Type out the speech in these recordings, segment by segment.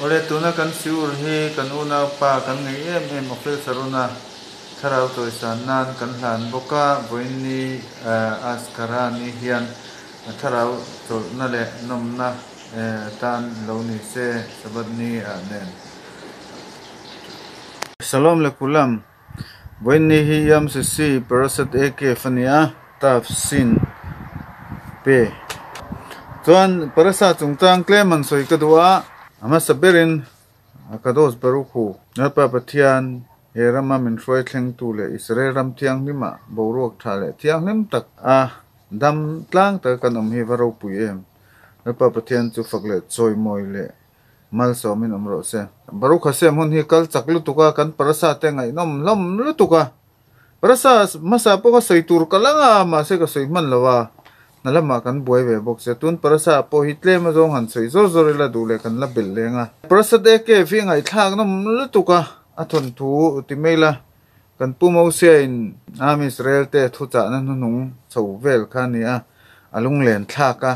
Awle tuna kan siur hi kan unaupa kan ngaih em em Ophel Saruna thlarau chawisan nan kan hlan bawk a, vawiin ni Azkara ni hian thlarau chawlhna leh nawmna tan lo ni se Sabbath ni ah nen. Shalom le kulam, vawiin ni hi Yam Sisi Parasat AK a ni a, Taf Sin Pe. Chuan Parasa chungchang tlem han sawi ka duh a, a hmasa berin Kadosh Baruch Hu, Lalpa Pathian he rama min hruai thlengtu leh Israel ram thianghlimah boruak tha leh thianghlim tak a dam tlang taka kan awm hi va ropui em. Lalpa Pathian chu fak leh chawimawi leh malsawmin awm rawh se. Baruch Hashem hun hi kal chak lutuk a, kan parasa te ngaihnawm hlawm lutuk a. Parasa hmasa pawh ka sawi tur ka lang a, mahse ka sawi hman lo a, hna lamah kan buai ve bawk sia. Tun parasa pawh hi tlem azawng han sawi zawr zawr ila duh leh kan la belh leng a. Parasa te cave hi ngaihthlak nawm lutuk a, a thawnthu ti mai la, kan Pu Mosia in Am Israel te thuchahna hnuhnung chho vel kha a ni a, a lunglen thlak a,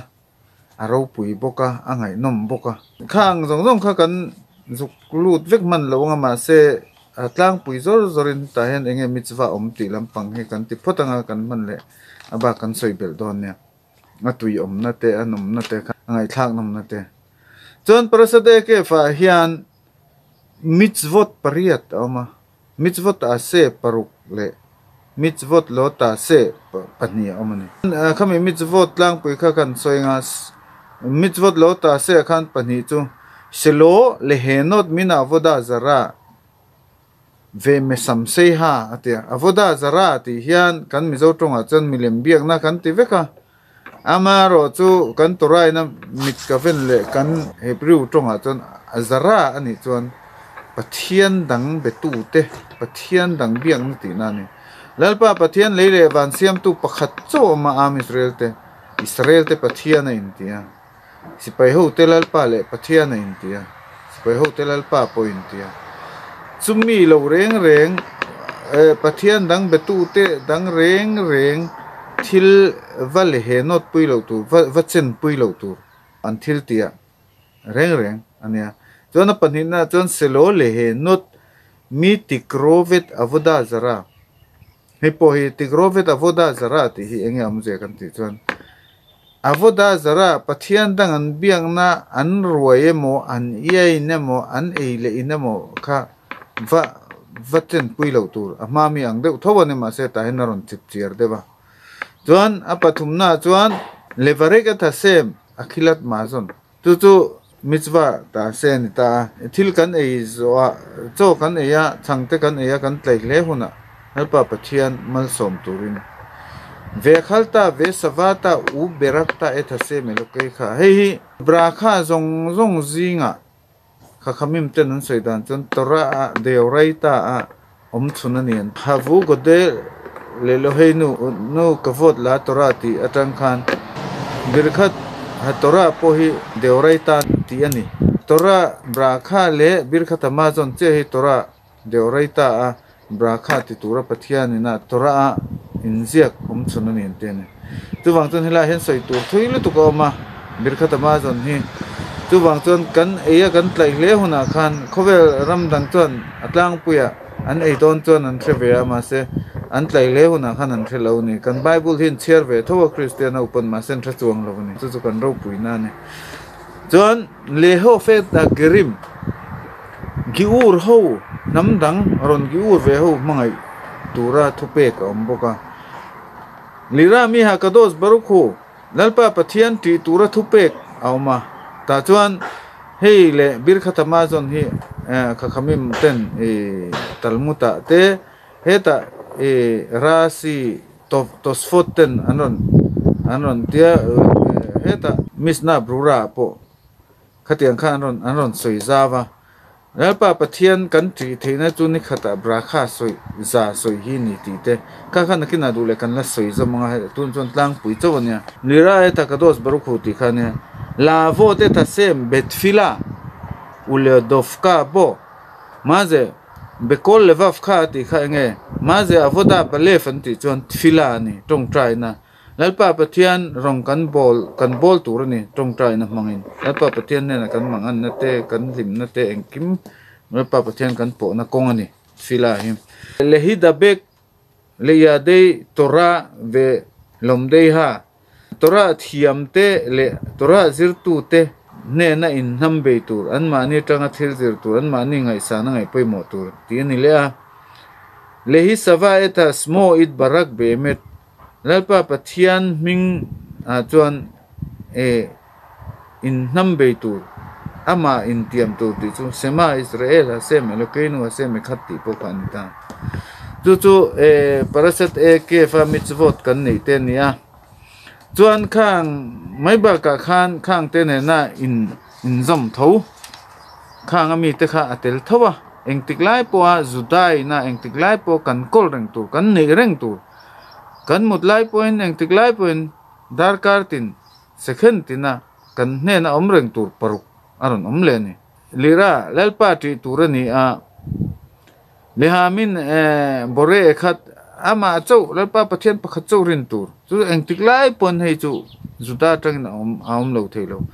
a ropui bawk a, a ngaihnawm bawk a. Khang zawng zawng kha kan zuk lut vek hman lo anga mahse a tlangpui zawr zawrin tah hian eng nge mitzvah awm tih lampang hi kan ti phawt anga kan hman leh a bak kan sawi belh dawn nia. A tui awmna te a nawmna te kha a ngaihthlak nawmna te. Chuan Parasat AKF ah hian mitzvot pariat a awm a. Mitzvot ase paruk leh mitzvot lo ta se pahnih a awm a ni. Khami mitzvot tlangpui kha kan sawi anga mitzvot lo ta se ah khan pahnih chu Shelo lehenot min avoda zara ve mesam seiha a ti a. Avoda zara tih hian kan Mizo tawngah chuan milem biakna kan ti vek a. Amaherawh chu kan Torah-ina mit ka ven leh kan Hebrew tawngah chuan zara a nih chuan Pathian dang betute, Pathian dang biakna tihna a ni. Lalpa Pathian lei leh van siamtu pakhat chauh awm a, Am Israel-te, Israel-te Pathian a inti a. Sipai hote Lalpa leh Pathian a inti a, sipai hote Lalpa pawh a inti a. Chumi lo reng reng, Pathian dang betute dang reng reng thil va leh he nawt pui loh tur, va chen pui loh tur an thil tih ah reng reng a nia. Chuan a pahnihna chuan Selo leh he nawt mi tikrovet avodah zara. Hei pawh hi Tigrovet Avodah Zarah tih hi enge awmzia kan tih chuan Avodah Zarah Pathian dang an biakna an ruai emaw an iain emaw an ei leh in emaw kha va va chenpui loh tur a hma mi ang deuh tho a ni mahse tah hian a rawn chip chiar deuh a. Chuan a pathumnaah chuan Levarek a Thasem Akhilat Mazon Chu chu mitzvah ta se a ni ta a. Thil kan ei zawh a, chaw kan ei a, chhang te kan ei a, kan tlai hle hunah Lalpa Pathian malsawm turin Ve khal ta, ve sava ta, u berak ta e tha se melo kei kha. Hei hi Brakha zawng zawng zingah Khakhamim ten an sawi dan chuan Torah ah Deoraita ah awm chhun a ni an. Havu Gode leh Lohei nu nu ka vote la Torah tih atang khan Birkhat ha Torah pawh hi Deoraita tih a ni. Torah Brakha leh Birkhat Amazon chiah hi Torah Deoraita a Brakha ti tura Pathian ina Torah a inziak awm chhun a ni an ti a ni. Chuvang chuan helaiah hian sawi tur thui lutuk a awm a, Birkhat Amazon hi. Chuvang chuan kan ei a kan tlaih hle hunah khan khawvel ram dang chuan a tlangpuiah an ei dawn chuan an hre ve a, mahse an tlaih hle hunah khan an hre lo a ni. Kan Bible hi an chhiar ve tho a, Kristian ho pawn mahse an hre chuang lo a ni. Chu chu kan ropuina a ni. Chuan Lehofet a Gerim, Giur ho hnam dang rawn giur ve ho hmangaih tura thupek a awm bawk a. Lira mi ha Kadosh Baruch Hu, Lalpa Pathian tih tura thupek a awm a. Tah chuan hei leh Birkhat Amazon hi Khakhamim ten i Talmud ah te hetah i Rashi Tosfot ten an rawn an rawn tia hetah Mishnah Brura ah pawh khatiang khan an rawn an rawn sawi zau a. Lalpa Pathian kan tih theihna chu ni khatah brakha sawi za sawi hi ni tih te kha kha nakinah duh leh kan la sawi zawm anga hei tun chuan tlangpui chauh a nia. Lira e Takados Barukhu tih kha nia Lavo te Thasem Bethfila Uleodovka pawh Maze Bekol Levav kha a tih kha enge Maze Avoda Balef an tih chuan Tfila a ni tawngtaina. Lalpa Pathian rawng kan bawl kan bawl tur a ni tawngtaina hmangin. Lalpa Pathian hnenah kan manganna te, kan hlimna te engkim Lalpa Pathian kan pawhna kawng a ni Tefillah hi. Lehidabek Leyadei Torah ve Lawmdeiha, Torah thiamte leh Torah zirtute hnena inhnam bei tur, anmahni atanga thil zir tur, anmahni ngaihsana ngaih pawimawh tur tih a ni leh a. Lehi Sava eta Smo it Barak Bemet, Lalpa Pathian hming ah chuan e inhnam bei tur, amah intiam tur tih chu Shema Israel Hashem Elokeinu Hashem Ekhad tih pawh kha a ni ta. Chu chu e Parashat Ekev a mitzvot kan neih te a ni a. Chuan khang mai bakah khan khang te nena in inzawm tho khang ami te kha a tel tho a. Engtik lai pawha Judaina engtik lai pawh kan kawl reng tur, kan neih reng tur, kan mut lai pawhin engtik lai pawhin darkar tin Second tina kan hnena awm reng tur paruk a rawn awm leh a ni. Lira, Lalpa ṭih tur a ni a, Lehamin bawre khat amah chauh Lalpa Pathian pakhat chauh rin tur chu engtik lai pawn hei chu Juda atangin a awm a awm lo thei lo.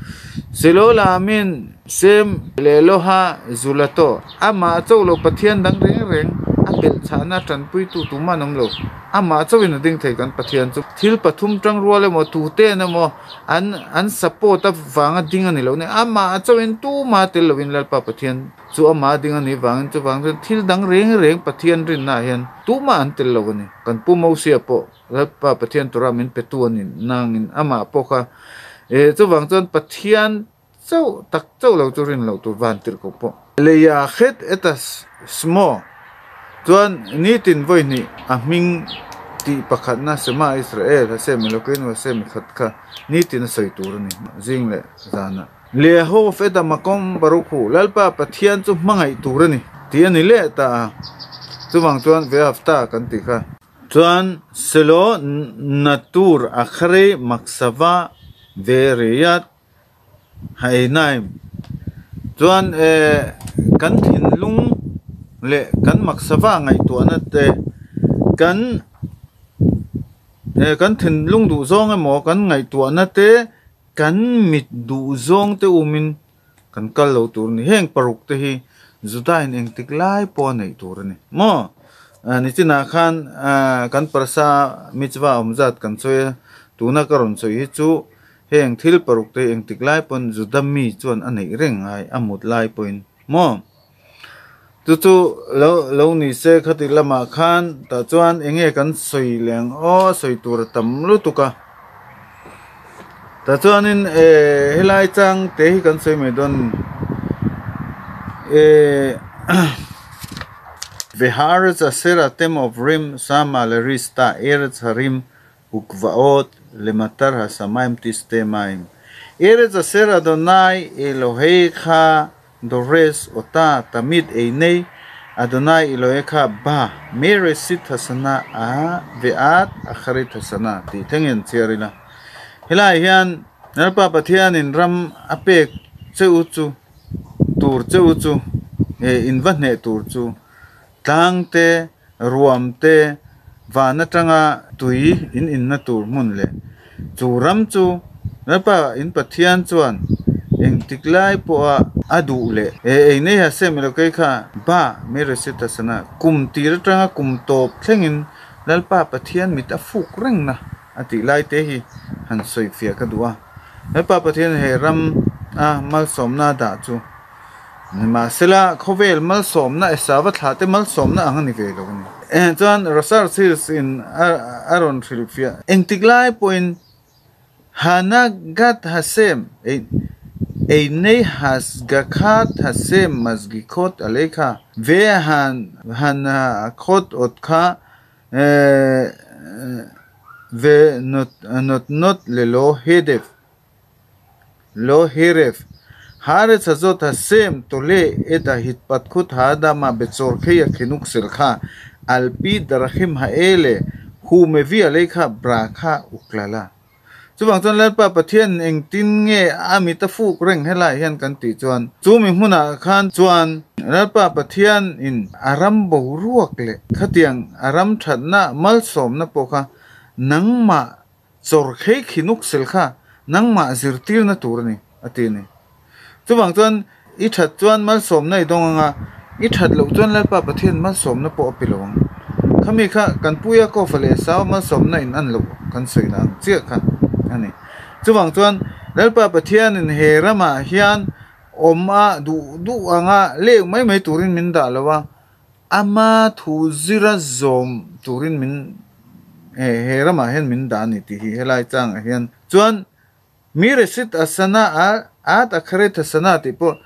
Silo lamin Sem leh Loha Zulato amah chauh lo Pathian dang reng reng a belh chhahna tanpuitu tumah an awm lo. Amah chauhin a ding thei kan Pathian chu thil pathum tang rual emaw tuten emaw an an support avanga ding a ni lo nia amah chauhin tumah tel lovin Lalpa Pathian chu amah a ding a nih vangin chuvang chuan thil dang reng reng Pathian rinnaah hian tumah an tel lo a ni. Kan Pu Mosia pawh Lalpa Pathian tura min petu a ni nangin amah pawh kha eh chuvang chuan Pathian chauh tak chauh lo chu rin loh tur van tirh ko pawh. Leia het eta smaw chuan nitin vawi hnih a hming tih pakhatna Shema Israel Hashem Elokeinu Hashem khat kha nitin a sawi tur a ni zing leh zanah. Lehov eta makom Baruch hu Lalpa Pathian chu hmangaih tur a ni tih a ni leh ta a, chuvang chuan Vehavta kan tih kha. Chuan Selo Natur Akhrei Maksava Ve Riyad Hainaim chuan kan thinlung leh kan maksava ngaihtuahna te kan kan thinlung duh zawng emaw kan ngaihtuahna te kan mit duh zawng te umin kan kal lo tur a ni. Heng paruk te hi Judain engtik lai pawh a neih tur a ni maw? Nichinah khan kan parasa mitzvah awm zat kan sawi a, tuna ka rawn sawi hi chu Heng thil paruk te engtik lai pawn Juda mi chuan a neih reng ngai a mut lai pawhin maw? Chu chu lo lo ni se khati lamah khan tah chuan enge kan sawi leng aw sawi tur a tam lutuk a. Tah chuanin eh helai chang te hi kan sawi mai dawn eh Vehaaretz asher atem ovrim sama lerista eretz harim Ugvaot lematar hasamaim tiste maim. Eretz asher Adonai Elohecha dores ota tamid einei Adonai Elohecha ba meresit hasana a ve'at akharit hasana tih thlengin chhiar ila. Helaiah hian Lalpa Pathianin ram a pek che u chu tur che u chu eh in va hneh tur chu Tlang te, ruam te, van atanga tui in inna tur hmun leh chu ram chu Lalpa in Pathian chuan engtik lai pawha a duh leh e ei nei ha se milo kei kha ba mi resita sana kum tir atanga kum tawp thlengin Lalpa Pathian mit a fuk reng na a tih lai te hi han sawi fiah ka duh a. Lalpa Pathian he ram a malsawmna dah chu Nimahsela, khawvel malsawmna Esava thlahte malsawmna ang a ni ve lo a ni. Chuan Research Hills in a rawn hrilhfiah. Engtik lai pawhin Hanagat Hashem Einei Hasgakhat Hashem Masgikhot Aleikha Ve Hanakhot Otkha Ve Notnot Lelo Hedef Lo Heref, Haaretz hazot Hashem tole et hahitpatchut ha'adama betzorchei hachinukh shelcha al pi darachim ha'ele hu mevi aleikha brakha uklala. Chuvang chuan Lalpa Pathian engtin nge a mit a fuk reng helai hian kan tih chuan chu mi hmunah khan chuan Lalpa Pathian in a ram boruak leh khatiang a ram thatna malsawmna pawh kha nangmah Chawr khei khi nuk sel kha nangmah zirtirna tur a ni, a ti a ni. Chuvang chuan i that chuan malsawmna i dawng anga, i that loh chuan Lalpa Pathian malsawmna pawh a pe lo ang. Khami kha kan Pu Yaakov-a leh Esau malsawmna in an loh kan sawi na ang chiah kha a ni. Chuvang chuan Lalpa Pathianin he ramah hian awm a duh duh anga lek mai mai turin min dah lo a, Ama thu zira zawm turin min he ramah hian min dah a ni tih hi helai changah hian chuan mi resit a sana a at a kharet a sana tih pawh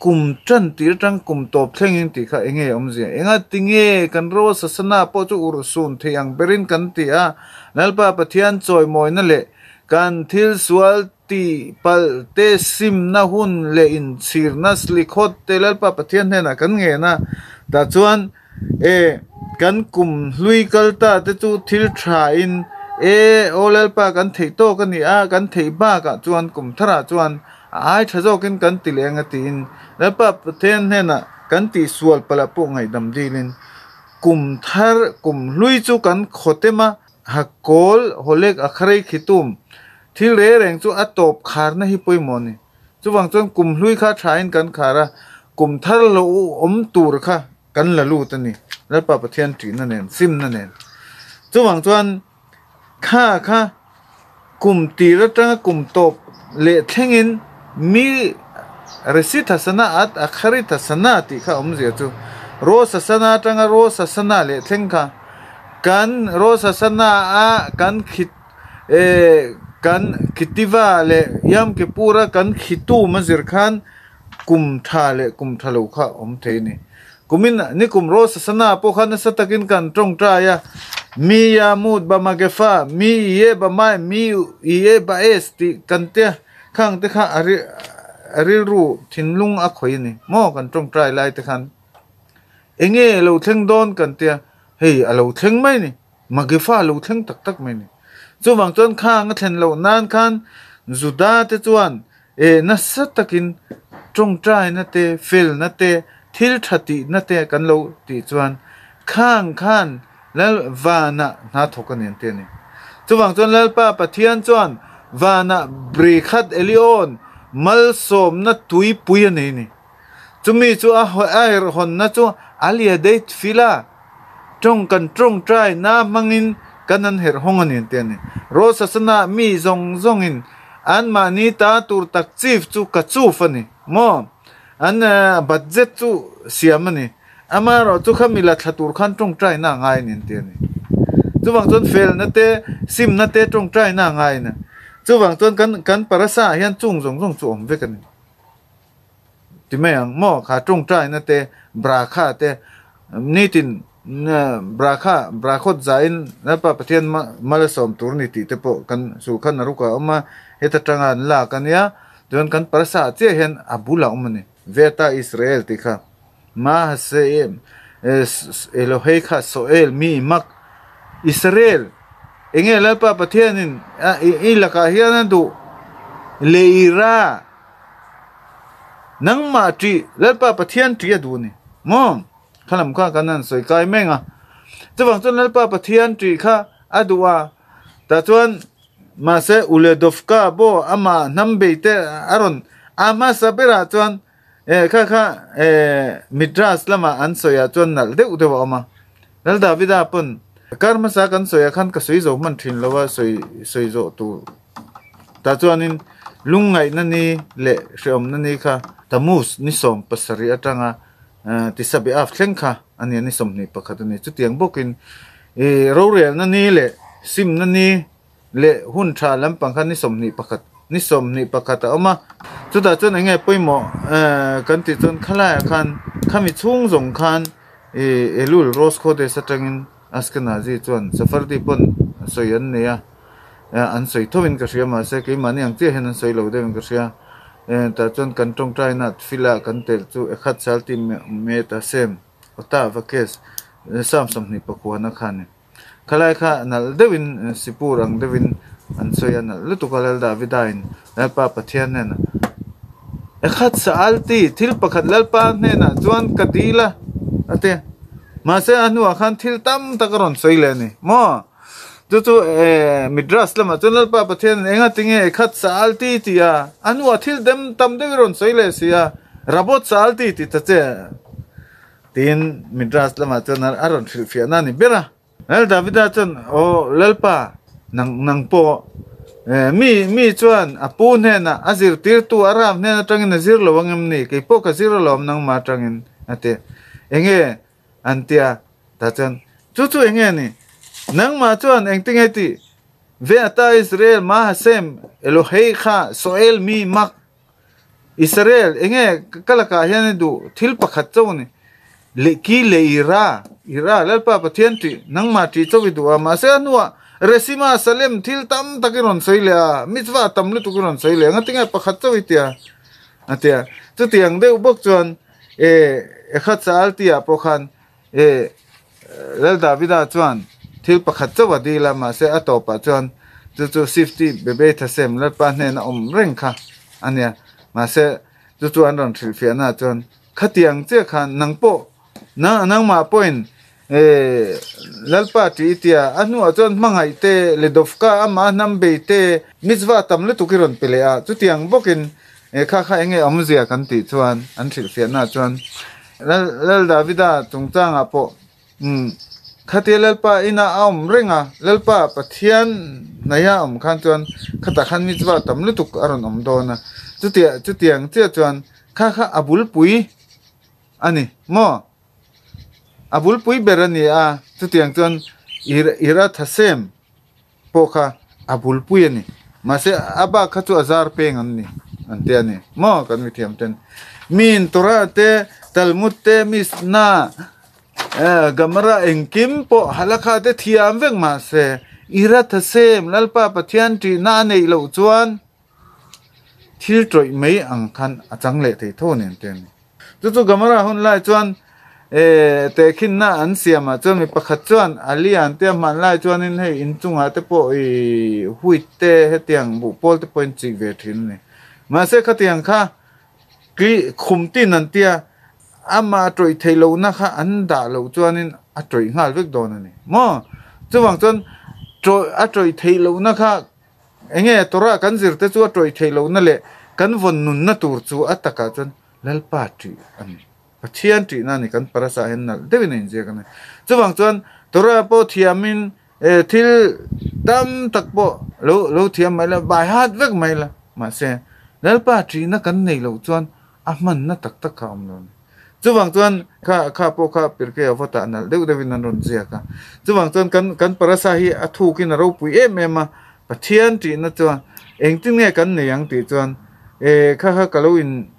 kum tan tir atang kum tawp thlengin tih kha enge awmzia enga tinge kan rawsa sana pawh chu urhsun thei ang berin kan ti a Lalpa Pathian chawimawina leh kan thil sual Tih palh te, simna hun leh inchhirna slikhawt te Lalpa Pathian hnenah kan ngen a, tah chuan e kan kum hlui kal ta te chu thil tha in e aw Lalpa kan theih tawk a ni a, kan theih bakah chuan kum tharah chuan a ai tha zawkin kan ti leh ang a tiin Lalpa Pathian hnenah kan tihsual palh ah pawh ngaihdam dilin kum thar kum hlui chu kan khawtem a, Hakawl hawlek a kharei khitum Thil reng reng chu a tawp kharna hi pawimawh a ni. Chuvang chuan kum hlui kha thain kan khar a, kum thar lo awm tur kha kan la lut a ni, Lalpa Pathian ṭihna nen, simna nen. Chuvang chuan kha kha kum tir atanga kum tawp leh thlengin mi Resi Thasana at Akhari Thasana tih kha awmzia chu Rosh Hashanah atanga Rosh Hashanah leh thleng kha kan Rosh Hashanah a kan khit E kan Kitiva leh Yom Kippur-a kan khitum a zir khan kum tha leh kum tha lo kha awm thei a ni. Kumin ni kum Rosh Hashanah pawh kha nasa takin kan tawngtai a, Mi yamut b'magefa, mi iye b'mayim, mi iye ba'es tih kan tia khang te kha a rilru thinlung a khawih a ni maw kan tawngtai lai te khan. Enge lo thleng dawn kan tia, hei a lo thleng mai a ni. Magifa lo thleng tak tak mai ni. Chuvang chuan khang a thlen loh nan khan Juda te chuan e nasa takin tawngtaina te, felna te, thil tha tihna te kan lo tih chuan khang khan Lal vanah hna thawk a ni an ti a ni. Chuvang chuan Lalpa Pathian chuan vanah Brikhat Elion malsawmna tuipui a nei a ni. Chumi chu a herhawnna chu Aliadei Tfila tawng kan tawngtai na hmangin kan an herh hawng a ni an ti a ni. Rosh Hashanah mi zawng zawngin anmahni ta tur tak chief chu ka chuf a ni maw? An budget chu siam a ni. Amaherawh chu kha mila thla tur khan tawngtaina a ngai a ni an ti a ni. Chuvang chuan felna te, simna te tawngtaina a ngai a ni. Chuvang chuan kan kan parasa ah hian chung zawng zawng chu awm vek a ni. Ti mai ang maw kha tawngtaina te brakha te nitin brakha brakhawt zain Lalpa Pathian mal a sawm tur a ni tih te pawh kan sulkhan a ruk a awm a heta tanga an lak a nia chuan kan parasa ah chiah hian a bul a awm a ni Veta Israel tih kha Mahse Elohei kha Soel mi mak Israel enge Lalpa Pathianin i lakah hian a duh Leira Nangmah ṭih, Lalpa Pathian ṭih a duh a ni. Maw? Kha lam kha kan han sawi kai meng a. Chuvang chuan Lalpa Pathian ṭih kha a duh a. Tah chuan mahse Uledovka pawh amah hnam bei te a rawn a hmasa berah chuan eh kha kha eh Midrash lamah an sawiah chuan nalh deuh deuh a awm a. Lal Davida pawn kar hmasa kan sawiah khan ka sawi zo hman ṭhin lo a sawi sawi zawh tur. Tah chuanin lungngaihna ni leh hrehawmna ni kha Tammuz ni 17 atanga Tisha B'Av thleng kha a ni a, ni 21 a ni. Chutiang bawkin rorelna ni leh simna ni leh hun tha lampang kha ni 21 ni 21 a awm a. Chutah chuan eng nge pawimawh kan tih chuan khalaiah khan khami chhung zawng khan Elul Rosh Chodesh atangin Ashkenazi chuan Sephardi pawn sawi an nei a. An sawi tho in ka hria mahse keimahni ang chiah hian an sawi lo deuh in ka hria. Tah chuan kan tawngtaina tefillah kan telh chu Echad Shalti Me'et Hashem Ota Vakesh Psalm 21 kha a ni. Khalai kha nalh deuhin sipur ang deuhin an sawi a nalh lutuk a Lal Davida in Lalpa Pathian hnenah Echad Shalti thil pakhat Lalpa hnenah chuan ka dil a a ti a. Mahse a hnuah khan thil tam tak a rawn sawi leh a ni maw? Chu chu Midrash lamah chuan Lalpa Pathianin enga tinge khat sal ti ti a, a hnuah thil dem tam deuh i rawn sawi leh si a, Rabot sal ti ti ta che tiin Midrash lamah chuan a rawn hrilhfiahna a ni ber a. Lal Davida chuan, Aw Lalpa, nang nang pawh mi mi chuan a pu hnenah a zirtirtu a ram hnen atangin a zir lo ang em ni? Kei pawh ka zir alawm nangmah atangin, a ti. Enge an ti a, tah chuan, Chu chu enge ni? Nangmah chuan engtinge tih? Ve ata Israel ma Hashem Elohei kha Soel mi mak Israel, enge ka lakah hian i duh thil pakhat chauh a ni. Leh ki leh Ira, Ira, Lalpa Pathian tih, nangmah tih chauh i duh a, mahse a hnuah Resima, Salem thil tam tak i rawn sawi leh a, mitzvah tam lutuk i rawn sawi leh a, ngatinge pakhat chauh i tia? A ti a. Chutiang deuh bawk chuan e Ekhat Saal tihah pawh khan e Lal Davida chuan thil pakhat chauh a dil a, mahse a tawpah chuan chu chu Sifti Bebei Thasem Lalpa hnena awm reng kha a nia. Mahse chu chu an rawn hrilhfiahnaah chuan khatiang chiah khan nang pawh nangmah pawhin e Lalpa tih i tia, a hnuah chuan hmangaih te, Ledovka amah hnam bei te, mitzvah tam lutuk i rawn pe leh a, chutiang bawkin e kha kha enge awmzia kan tih chuan an hrilhfiahnaah chuan Lal Davida chungchangah pawh umm khatia Lalpa ina a awm reng a, Lalpa Pathian hnaia awm khan chuan khatah khan mitzvah tam lutuk a rawn awm dawn a, chutia chutiang chiah chuan kha kha a bulpui a ni maw? A bulpui ber a ni a, chutiang chuan Ira Thasem pawh kha a bulpui a ni. Mahse, a bak kha chu a zar peng an ni, an ti a ni. Maw kan mithiam ten. Miin Torah te, Talmud te, Mishnah, Gemara engkim pawh Halakha te thiam vek mahse, Irat Hashem, Lalpa Pathian ṭihna a neih loh chuan thil ṭawih mai ang khan a chang leh thei tho a ni an ti a ni. Chu chu Gamara hun lai chuan tehkhinna an siamah chuan mi pakhat chuan a lian te a hman lai chuanin hei inchungah te pawh ih wheat te hetiang buhpawl te pawhin chik ve thin a ni. Mahse khatiang kha ki khum tin an tia amah a tawih theih lohna kha an dah loh chuanin a tawih nghal vek dawn a ni maw? Chuvang chuan tawih a tawih theih lohna kha Enge Torah kan zir te chu a tawih theih lohna leh kan vawn nunna tur chu a takah chuan Lalpa ṭih a ni. Pathian ṭihna a ni kan parasa hian nalh deuhin a inziak a ni. Chuvang chuan Torah pawh thiamin thil tam tak pawh lo lo thiam mai la, bai hat vek mai la, mahse Lalpa ṭihna kan nei loh chuan a hmanna tak tak kha a awm lo a ni. Chuvang chuan kha kha pawh kha Pirkei a vawtah nalh deuh deuhin an rawn ziak a. Chuvang chuan kan kan parasa hi a thukin a ropui em em a, Pathian tihna chuan engtin nge kan nei ang tih chuan e kha kha ka lo in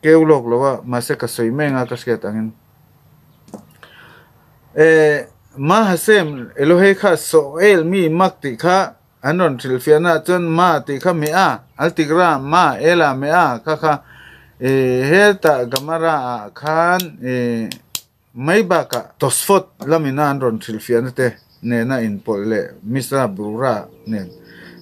keu lawk lo a, mahse ka sawi mai anga ka hriat angin e Ma Hashem Elohei kha Soel mi mak tih kha an rawn hrilhfiahnaah chuan Ma tih kha Mea, Altikra, Ma, Ela, Mea kha kha e hetah Gamara ah khan e mai bakah Tosfot lamina an rawn hrilhfiahna te nena inpawlh leh Misra Brura nen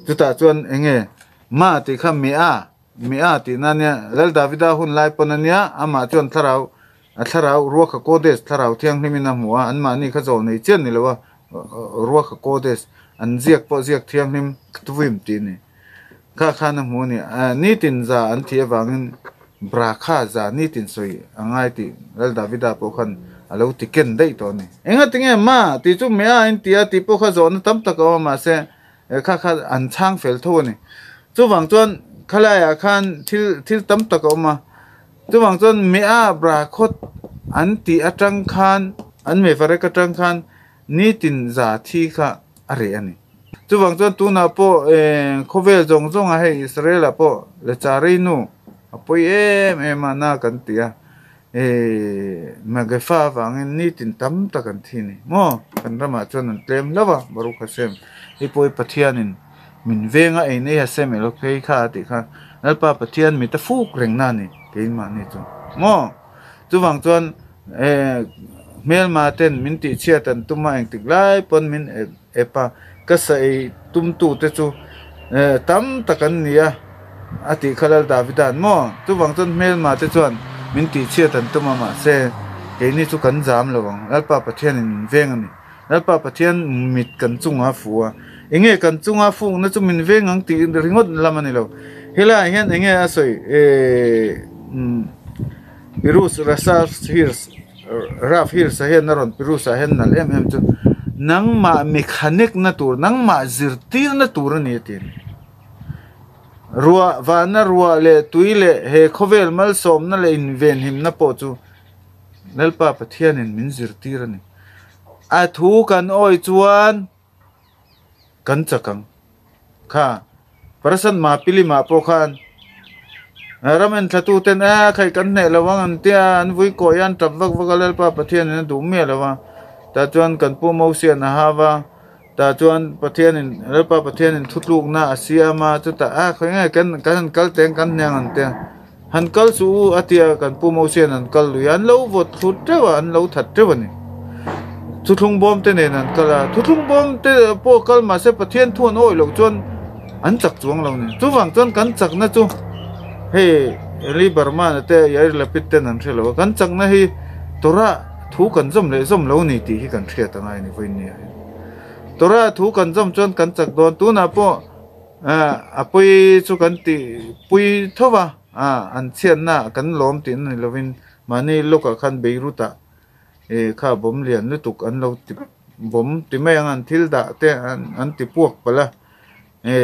chutah chuan enge Ma tih kha Mea, Mea tihna ania Lal Davida hun lai pawn ania amah chuan thlarau a thlarau Ruach HaKodesh thlarau thianghlimin a hmu a anmahni kha zawh nei chian ni lo a Ruach HaKodesh an ziak pawh ziak thianghlim Ktuvim tih a ni. Kha khan a hmu a ni. Nitin za an thih avangin Brakha za nitin sawi a ngai tih Lal Davida pawh khan a lo ti ken daih tawh a ni. Engatinge ma tih chu mea in ti a tih pawh kha zawhna tam tak a awm a mahse kha kha an chhang fel tho a ni. Chuvang chuan khalaiah khan thil thil tam tak a awm a. Chuvang chuan mea Brakhot an tih atang khan an mevarek atang khan nitin za thi kha a reh a ni. Chuvang chuan tunah pawh khawvel zawng zawnga hei Israel ah pawh Lechari nu a pawi em em a na kan ti a, Magefa avangin nitin tam tak an thi a ni maw? Kan ramah chuan an tlem hlauh a, Baruch Hashem hi pawh hi Pathianin min veng a ei nei Hashem elo phei kha a tih khan Lalpa Pathian mit a fuk reng na a ni keimahni chu maw? Chuvang chuan hmelma ten min tihchhiat an tum a engtik lai pawn min ep a, ka sa ei tum tu te chu tam tak an ni a, a tih kha Lal Davida'n maw? Chuvang chuan hmelma te chuan min tihchhiat an tum a mahse keini chu kan zam lo ang, Lalpa Pathianin min veng a ni. Lalpa Pathian mit kan chunga fu a, enge kan chunga fukna chu min veng ang tih ringawt lam a ni lo. Helaiah hian enge a sawi eeh Pirus Rasaf Hirs Raf Hirs-a hian a rawn Pirus-ah hian nalh em em chu nangmah mechanic na tur nangmah zirtirna tur a ni a ti a ni. Ruah vana ruah leh tui leh he khawvel malsawmna leh invenhimna pawh chu Lalpa Pathianin min zirtir a ni. A thu kan awi chuan kan chak ang. Kha Parasat Mapilimah pawh khan ram enthlatu ten a khaih kan hneh lo ang an tia an vui kawi a an tap vak vak a Lalpa Pathianin a duh miah lo a. Tah chuan kan Pu Mosian a hau a, tah chuan Pathianin Lalpa Pathianin thutlukna a siam a, chutah a khawi nge kan kan han kal teng kan hneh ang an tia. Han kal suh u a tia kan Pu Mosian an kal lui a, an lo vawt thlut teuh a, an lo that teuh a ni. Thuthlung bawm te nen an kal a, thuthlung bawm te pawh kal mahse Pathian thu an awih loh chuan an chak chuang lo a ni. Chuvang chuan kan chakna chu hei Eli Barmana te Yair Lapid ten an hre lo a, kan chakna hi Torah thu kan zawm leh zawm lo a ni tih hi kan hriat a ngai a ni vawiin hian. Torah thu kan zawm chuan kan chak dawn, tunah pawh A pui chu kan tih pui tho va, an chhiatna kan lawm tih na ni lovin mahni lawkah khan Beirut ah kha bawm lian lutuk an lo ti bawm ti mai ang an thil dah te an ti puak palh a,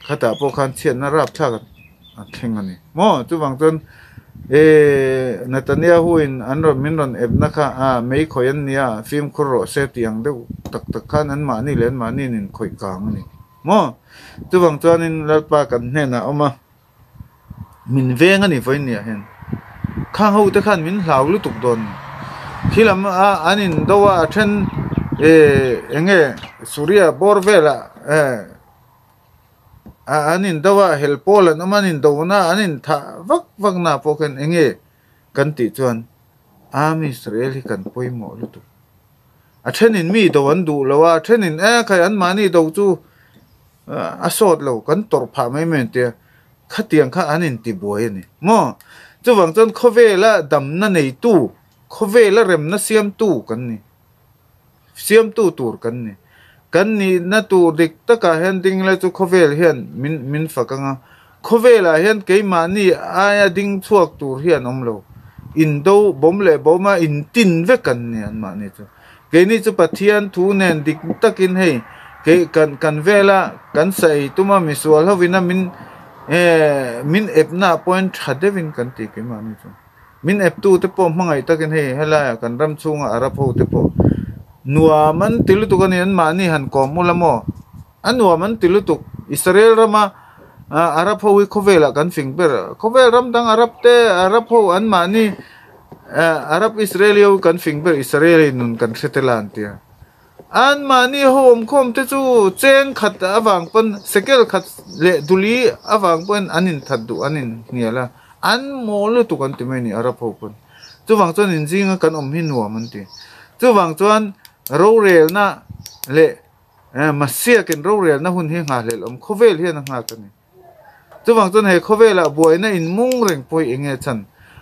khatah pawh khan chhiatna rapthlak a thleng a ni maw chuvang chuan Netanyahu in an rawn min rawn epna kha mei khawih an nia fimkhur rawh se tih ang deuh tak tak khan an mahni leh an mahni in inkhawih kang a ni maw chuvang chuanin Lalpa kan hnenah a awm a min veng a ni vawiin niah hian khang ho te khan min hlau lutuk dawn a ni khilam a an indo a a then eng nge Suria bawr velah An indo a, hel pawl an awm a, an indona, an inthah vak vak na pawh khan eng nge kan tih chuan Am Israel hi kan pawimawh lutuk. A thenin mi do an duh lo a, a thenin e khai anmahni do chu a sawt lo, kan tawrh phah mai mai an ti a, khatiang kha an intibuai a ni maw? Chuvang chuan khawvela damna neitu, khawvela remna siamtu kan ni. Siamtu tur kan ni. Kan nihna tur dik takah hian ding la chu khawvel hian min min fak ang a. Khawvelah hian keimahni aia ding chhuak tur hi an awm lo. Indo bawm leh bawma intin vek kan ni anmahni chu. Keini chu Pathian thu nen dik takin hei kei kan kan vela kan sa ei tuma misual hovina min min epna pawhin tha deuhin kan ti keimahni chu. Min eptu te pawh hmangaih takin hei helaiah kan ram chhunga Arab ho te pawh nuam an ti lutuk a ni, anmahni han kawm ula maw? A nuam an ti lutuk. Israel rama Arab ho hi khawvelah kan fing ber. Khawvel ram dang Arab te, Arab ho anmahni Arab Israeli ho hi kan fing ber, Israeli nun kan hre tel a an ti a. Anmahni ho awmkhawm te chu cheng khat avang pawn sekel khat leh duli avang pawhin an inthat duh an inhnial a, an mawl lutuk an ti mai a ni Arab ho pawn. Chuvang chuan inzinga kan awm hi nuam an ti. Chuvang chuan rorelna leh Masiakin rorelna hun hi nghahhlelh awm khawvel hian a nghak a ni. Chuvang chuan he khawvelah buaina inmung reng pawh hi eng nge chhan?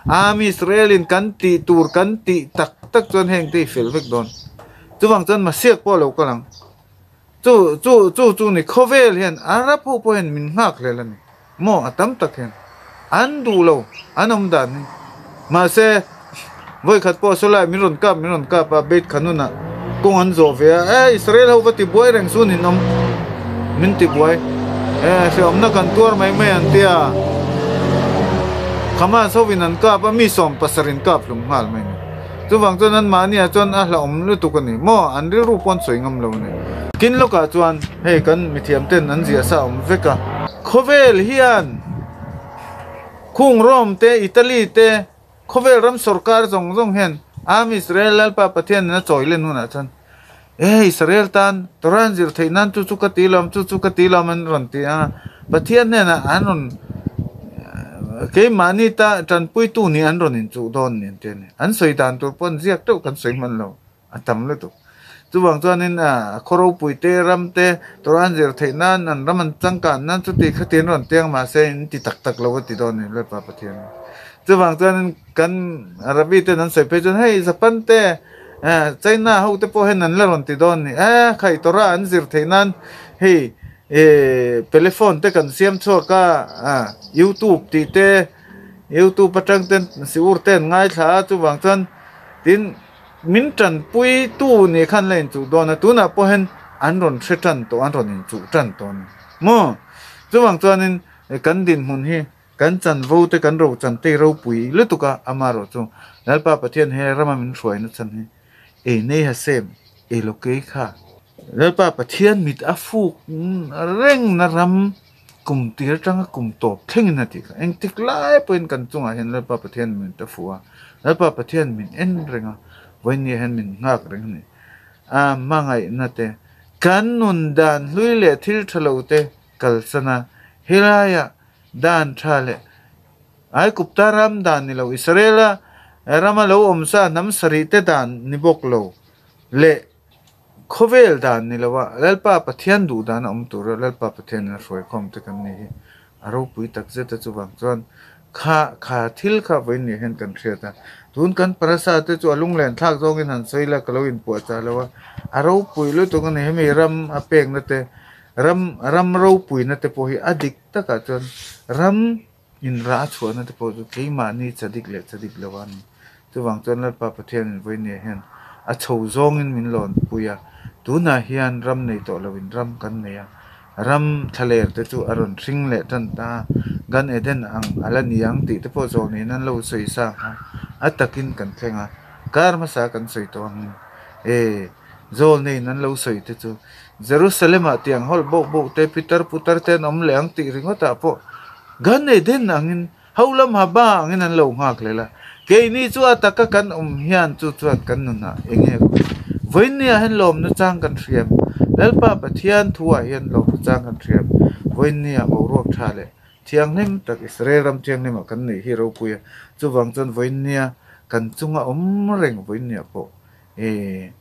Am Israel-in kan tih tur kan tih tak tak chuan heng te hi fel vek dawn. Chuvang chuan Masiak pawh a lo kal ang. Chu chu chu chu ni khawvel hian Arab ho pawh hian min nghak hlel a ni. Maw a tam tak hian an duh lo an awm dan hi. Mahse vawikhat pawh sawlai min rawn kap min rawn kap a Beit Khanun ah kawng an zawh ve a e Israel ho va ti buai reng chu nin awm min ti buai e hreawmna kan tuar mai mai an tia Hamas ho in an kap a mi 70 in kap hlum nghal mai ni chuvang chuan an mahni ah chuan a hlauhawm lutuk a ni maw an rilru pawn sawi ngam lo a ni. Kin lawkah chuan hei kan mithiam ten an ziah sa awm vek a khawvel hian Khung Rome te, Italy te, khawvel ram sorkar zawng zawng hian Am Israel Lalpa Pathian in a chawi len hunah chuan E Israel tan Torah an zir theih nan chu chu ka ti lawm, chu chu ka ti lawm an rawn ti a, Pathian hnenah an rawn keimahni ta tanpuitu nih an rawn inchuh dawn ni an ti a ni. An sawi dan tur pawh an ziak teuh kan sawi hman lo. A tam lutuk. Chuvang chuanin a khaw ropui te, ram te, Torah an zir theih nan, an ram an changkan nan chuti khati an rawn tiang mahse in ti tak tak lo a ti dawn a ni Lalpa Pathian. Chuvang chuanin kan Rabbi ten an sawi phei chuan hei Japan te, China ho te pawh hian an la rawn ti dawn ni e khai Torah an zir theih nan hei telephone te kan siam chhuak a youtube tih te youtube atang ten siur te an ngaithla a chuvang chuan tin min tanpui tu ni khan la inchuh dawn a tunah pawh hian an rawn hre tan tawh an rawn inchuh tan tawh a ni maw chuvang chuanin kan dinhmun hi Kan chanvo te kan ro chan te ropui lutuk a, amarawh chu Lalpa Pathian he rama min hruaina chhan hi ei nei ha sem ei lo kei kha. Lalpa Pathian mit a fuk reng na ram kum tir atanga kum tawp thlengin a tih kha. Engtik lai pawhin kan chungah hian Lalpa Pathian mit a fuh a, Lalpa Pathian min en reng a, vawinia hian min nghak reng a ni. A hmangaihna te, kan nun dan hlui leh thil tha lo te kalsan a, helaiah Dan tha leh Aigupta ram dan ni lo, Israela rama lo awm sa hnam sarih te dan ni bawk lo leh khawvel dan ni lo a, Lalpa Pathian duh dan a awm tur a, Lalpa Pathianin a hruaikhawm te kan ni hi a ropui tak zet a, chuvang chuan kha kha thil kha vawiin ni hian kan hriat a, tun kan parasa te chu a lunglen thlak zawngin han sawi la ka lo inpuahchah lo a, a ropui lutuk a ni, hemi ram a pekna te ram ram ropuina te pawh hi a dik takah chuan ram inrah a chhuahna te pawh chu keimahni chadik leh chadik lo a ni. Chuvang chuan Lalpa Pathianin vawinia hian a chho zawngin min lawn pui a, tunah hian ram nei tawh loin ram kan nei a, ram thlaler te chu a rawn hring leh tan ta a, Gan Eden ang a la ni ang tih te pawh zawh niin an lo sawi sa kha a takin kan thleng a, kar hmasa kan sawi tawh angin e. Zawlneiin an lo sawi te chu Jerusalem-ah tiang hawlh boh boh te, pitar putar te an awm leh ang tih ringawtah pawh Gan Eden angin ho lam ha ba angin an lo nghak leh la. Keini chu a taka kan awm hian chu chuan kan nunah eng nge vawiinniah hian lawmna chang kan hriam. Lalpa Pathian thuah hian lawmna chang kan hriam. Vawiinniah boruak tha leh thianghlim tak Israel ram thianghlimah kan neih hi ropui a. Chuvang chuan vawiinnia kan chunga awm reng vawiinniah pawh E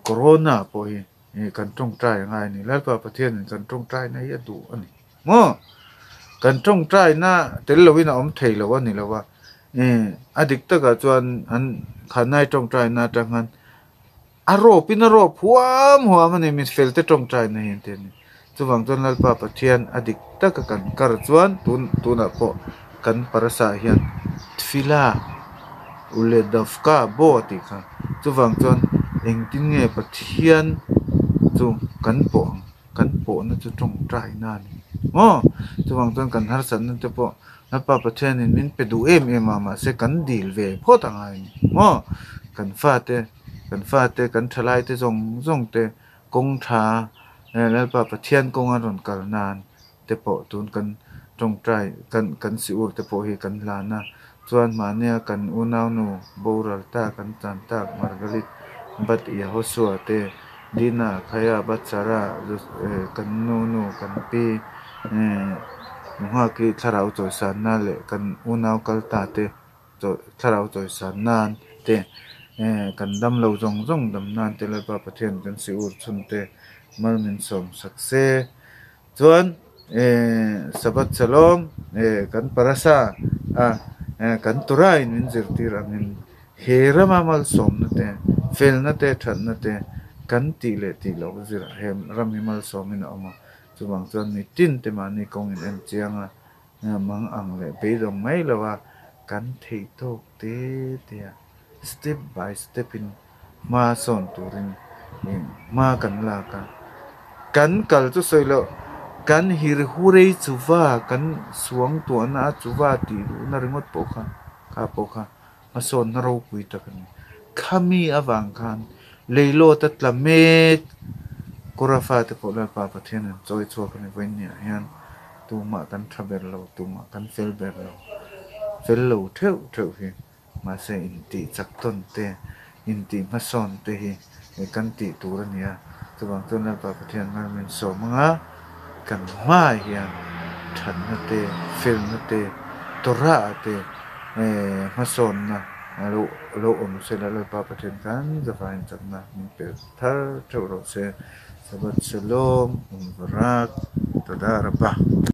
Corona pawh hi kan tawngtai a ngai a ni. Lalpa Pathianin kan tawngtaina hi a duh a ni maw? Kan tawngtaina tel loin a awm thei lo a ni lo a. A dik takah chuan an khanai tawngtaina atang khan a rawpin a rawp huam huam a ni mifelte tawngtaina hi an ti a ni. Chuvang chuan Lalpa Pathian a dik taka kan kar chuan tun tunah pawh kan parasa hian Tfila Uledavka bo a tih kha. Chuvang chuan engtin nge Pathian chu kan pawh ang? Kan pawhna chu tawngtaina a ni maw? Chuvang chuan kan harsatna te pawh Lalpa Pathianin min pe duh em em a, mahse kan dil ve phawt a ngai a ni maw? Kan fate, kan fate, kan thalaite zawng zawng te Kawng tha Lalpa Pathian kawnga rawn kal nan te pawh tun kan tawngtai kan kan si ur te pawh hi kan hlan a, chuan mahnia kan unaunu boral ta kan tan tak Margalit Bat Yahosua te Dina Khaya Bat Sara kan nunu kan pi Nuhaki thlarau chawisanna leh kan unau kal ta te thlarau chawisan nan te kan dam lo zawng zawng dam nan te Lalpa Pathian kan si ur chhun te mal min sawm sak se. Chuan Sabbath Shalom kan parasa a kan Torah in min zirtir angin he rama malsawmna te felna te thatna te kan tih leh tih loh zirah he ram hi malsawmin a awm a, chuvang chuan mitin te mahni kawng in en chiang a. Mang ang leh beidawng mai lo a, kan theih tawk te te a step by step in hma sawn turin hma kan lak a, kan kal chu sawi loh kan hir hurei chuva kan suang tuahna a chuva tih duhna ringawt pawh kha kha pawh kha hmasawnna ropui tak a ni. Khami avang khan leilawt a tla mek Kawra fate pawh Lalpa Pathian an chawi chhuak a ni vawiinniah hian tumah kan tha ber lo, tumah kan fel ber lo, fel lo theuh theuh hi mahse intih chak tawn te, intih hmasawn te hi kan tih tur a ni a, chuvang chuan Lalpa Pathian hmel min sawm anga kan hmaah hian thatna te, felna te, Torah te hmasawnna lo lo awm se la Lalpa Pathian khan zavain chakna min pe thar theuh rawh se. Shabbat Shalom, Umvarak, Toda Rabah.